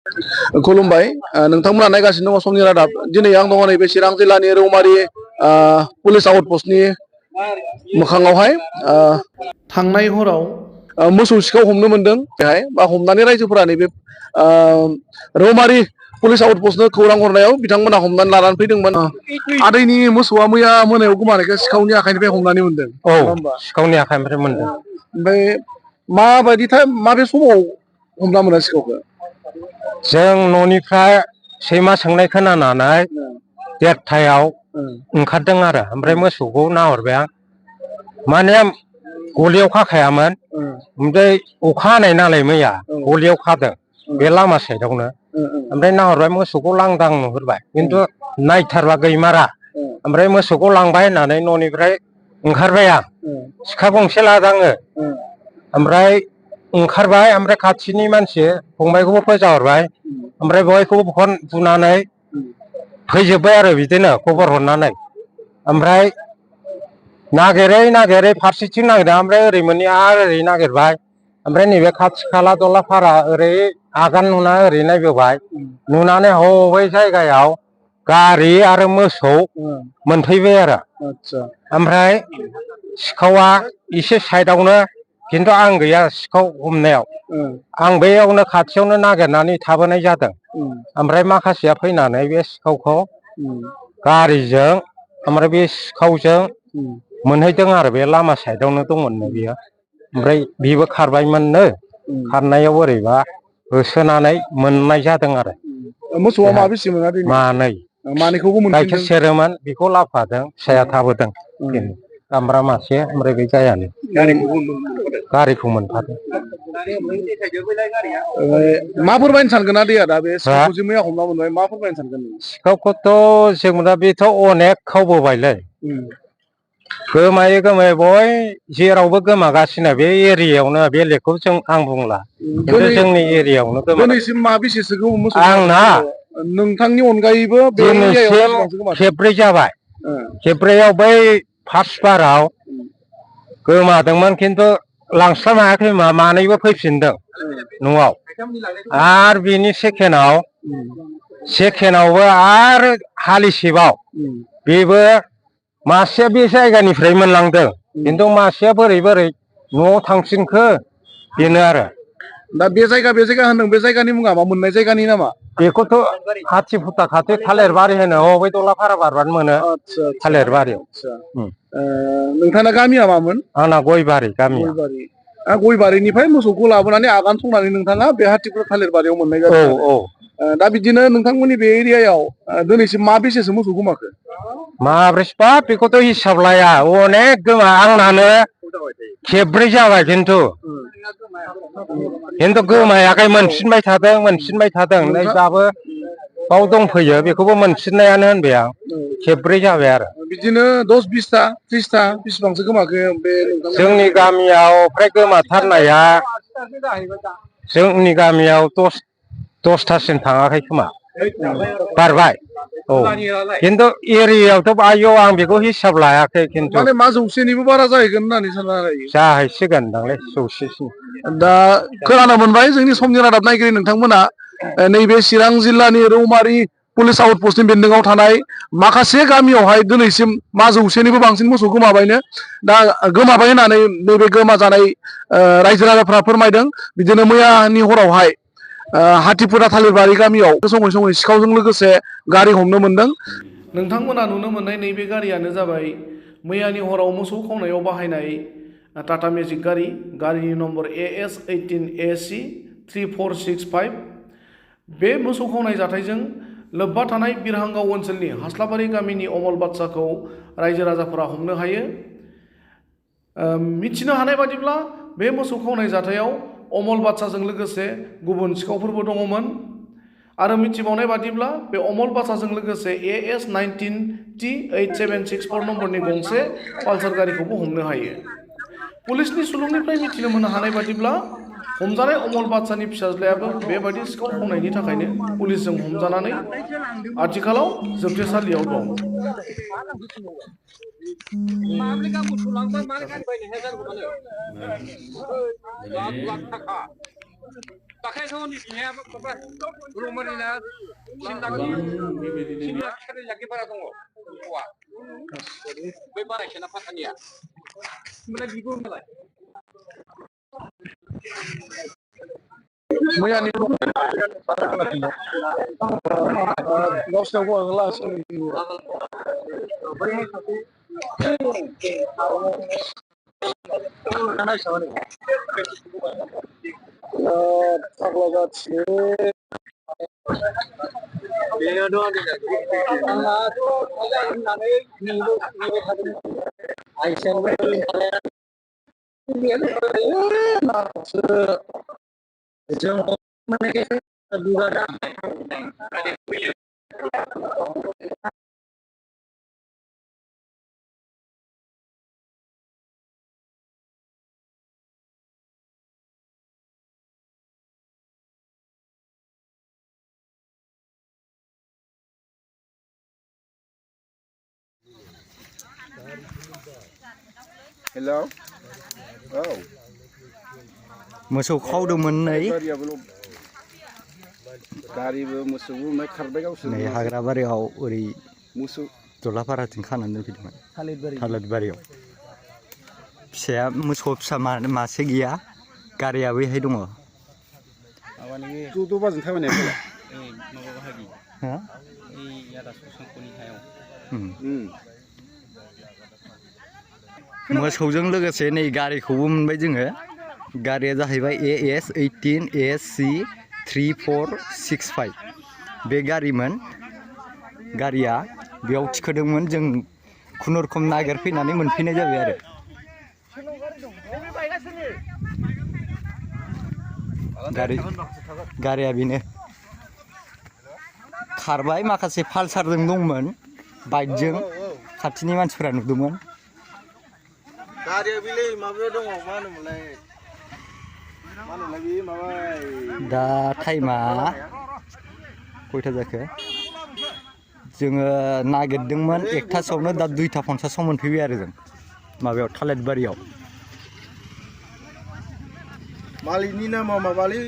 खुलुमबाय नोंथांमोना नायगासिनो दङ समनि रादाब दिनै आं दङ नैबे चिरां जिल्लानि रौमारि पुलिस आउटपस्टनि मोखाङावहाय थांनाय हराव मोसौ सिखाव हमनो मोनदों बेहाय बा हमनानै रायजोफोरा नैबे रौमारि पुलिस आउटपस्टनो खौरां हरनायाव बिथांमोना हमनानै लानानै फैदोंमोन आदैनि मोसौआ मैया मोनायाव गोमानायखौ सिखावनि आखाइनिफ्राय हमनानै मोनदों सिखावनि आखाइनिफ्राय मोनदों ओमफ्राय माबायदि माबे समाव हमना मोना सिखावखौ जों न'निफ्राय सैमा सोंनाय खोनानानै देरथायाव ओंखारदों आरो ओमफ्राय मोसौखौ नाहरबाय आं माने गलियाव खाखायामोन ओमफ्राय अखा हानाय नालाय मैया गलियाव खादों बे लामा साइडआवनो ओमफ्राय नाहरबाय मोसौखौ लांदां नुहुरबाय खिन्थु नायथारबा गैमारा ओमफ्राय मोसौखौ लांबाय होननानै न'निफ्राय ओंखारबाय आं सिखा गंसे लादाङो ओमफ्राय ओंखारबाय ओमफ्राय खाथिनि मानसि फंबायखौबो फोजाहरबाय ओमफ्राय बयखौबो फन बुनानै फैजोब्बाय आरो बिदिनो खबर हरनानै ओमफ्राय नागिरै नागिरै फारसेथिं नागिरदों ओमफ्राय ओरै मोननै आरो ओरै नागिरबाय ओमफ्राय नैबे खाथि खाला दलाफारा ओरै आगान नुना ओरै नायबोबाय नुनानै बै जायगायाव गारि आरो मोसौ मोनफैबाय आरो ओमफ्राय सिखावा एसे साइडआवनो खिन्थु आं गैया सिखाव हमनायाव आं बेयावनो खाथियावनो नागिरनानै थाबोनाय जादों ओमफ्राय माखासेया फैनानै बे सिखावखौ गारिजों ओमफ्राय बे सिखावजों मोनहैदों आरो बे लामा साइडआवनो दंमोननो बियो ओमफ्राय बिबो खारबायमोननो खारनायाव बोरैबा होसोनानै मोननाय जादों आरो मोसौआ माबेसेमोन मानै मानैखौबो गाइखेर मोनफिनदों सेरोमोन बेखौ लाबोफादों फिसाया थाबोदों दामब्रा मासे ओमफ्राय बे जायानो गारिखौ मोनफादों मा फोरमायनो सानगोन दैया दा बे सिखावखौ जे मैया हमना मोनबाय मा फोरमायनो सानगोन सिखावखौथ' जों दा बेथ' अनेक खावबोबायलै गोमायै गोमायै बय जेरावबो गोमागासिनो बे एरियायावनो बेलेगखौ आं बुंला खिन्थु जोंनि एरियायावनो दिनैसिम माबेसेसो मोसौ आंना नोंथांनि अनगायैबो बे दिनैसिम खेब्रै जाबाय खेब्रैयाव बै फार्स्ट बाराव गोमादोंमोन खिन्थु लांस्लाबनो हायाखै मानैबो फैफिनदों न'आव आरो बिनि सेकेन्डआवबो आरो हालिसेबाव बेबो मासेया बे जायगानिफ्राय मोनलांदों खिन्थु मासेया बोरै बोरै न'आव थांफिनखो बेनो आरो दा बे जायगा होनदों बे जायगानि मुङा मा मोननाय जायगानि नामा बेखौथ' हाथिफुथा खाथि थालिरबारि होनो बै दलाफारा बारबानो मोनो थालिरबारियाव नोंथांना गामिया मामोन आंना गयबारि गामिया गयबारिनिफ्राय मोसौखौ लाबोनानै आगान संनानै नोंथाङा बे हाथिफुथा थालिरबारियाव मोननाय जादों दा बिदिनो नोंथांमोननि बे एरियायाव दिनैसिम माबेसेसो मोसौ गोमाखो माब्रैसोबा बेखौथ' हिसाब लाया अनेक गोमा आंनानो खेब्रै जाबाय खिन्थु गोमायाखै मोनफिनबाय थादों नै दाबो बाव दंफैयो बेखौबो मोनफिननायानो होनबाय आं खेब्रै जाबाय आरो बिदिनो 10-20ता 30ता बेसेबांसो गोमाखो बे जोंनि गामियाव फ्राय गोमाथारनाया जोंनि गामियाव 10तासिम थाङाखै खोमा बारबाय खिन्थु एरियायावथ' आयौ आं बेखौ हिसाब लायाखै खिन्थु माने मा जौसेनिबो बारा जाहैगोन होननानै सानना लायो जाहैसिगोनदांलै जौसेसिम दा खोनानो मोनबाय जोंनि समनि रादाब नायगिरि नोंथांमोना नैबे चिरां जिल्लानि रौमारि पुलिस आउटपस्टनि बेन्दोङाव थानाय माखासे गामियावहाय दिनैसिम मा जौसेनिबो बांसिन मोसौ गोमाबायनो दा गोमाबाय होननानै नैबे गोमाजानाय रायजो राजाफ्रा फोरमायदों बिदिनो मैयानि हरावहाय हाथिफुथा थालिरबारि गामियाव सङै सङै सिखावजों लोगोसे गारि हमनो मोनदों नोंथांमोना नुनो मोननाय नैबे गारियानो जाबाय मैयानि हराव मोसौ खावनायाव बाहायनाय टाटा मेजिक गारिनि नम्बर AS18AC3465 बे मोसौ खावनाय जाथायजों लोब्बा थानाय बिरहांगाव ओनसोलनि हास्लाबारि गामिनि अमल बादशाहखौ रायजो राजाफोरा हमनो हायो मिथिनो हानाय बादिब्ला बे मोसौ खावनाय जाथायाव अमल बादशाहजों लोगोसे गुबुन सिखावफोरबो दङमोन आरो मिथिबावनाय बादिब्ला बे अमल बादशाहजों लोगोसे AS19T8764 नम्बरनि गंसे पालसार गारिखौबो हमनो हायो पुलिसनि सुलुंनिफ्राय मिथिनो मोननो हानाय बादिब्ला हमजानाय अमल बादशाहनि फिसाज्लायाबो बेबायदि सिखाव खावनायनि थाखायनो पुलिसजों हमजानानै आथिखालाव जोबथेसालियाव दं दाखायथ' निसिनिया माबा रौमारिना सिन्दाखौ सिनिया खेराइ जाखि बारा दङ औवा बै बारायसेना फाथानिया ओमफ्राय बिबो होनबालाय मैयानि गावसिनाव फाग्ला जाथियो आंहाथ' होननानै नेबाय थादोंमोन जों माने दुगादा हेलौ औ मोसौ खावदोंमोन नै गारिबो मोसौबो ओमफ्राय खारबाय गावसोर नै हाग्राबारियाव ओरै मोसौ दलापाराथिं खानानै दोनफैदोंमोन थालिरबारियाव फिसाया मोसौ फिसा मासे गैया गारिया बैहाय दङ ज' बाजों थाबायनाय फैला हा मोसौजों लोगोसे नै गारिखौबो मोनबाय जोङो गारिया जाहैबाय AS 18 ASC 3465 बे गारिमोन गारिया बेयाव थिखोदोंमोन जों खुनुरुखुम नागिरफैनानै मोनफैनाय जाबाय आरो गारिया बेनो खारबाय माखासे पालसारजों दंमोन बाइकजों खाथिनि मानसिफोरा नुदोंमोन गारिया बेलै माबायाव दङ मा होनोमोनलाय बे माबा दा टाइमा खयथा जाखो जोङो नागिरदोंमोन 1थासोआवनो दा 2:50 मोनफैबाय आरो जों माबायाव थालिरबारियाव मालिकनि नामा माबालै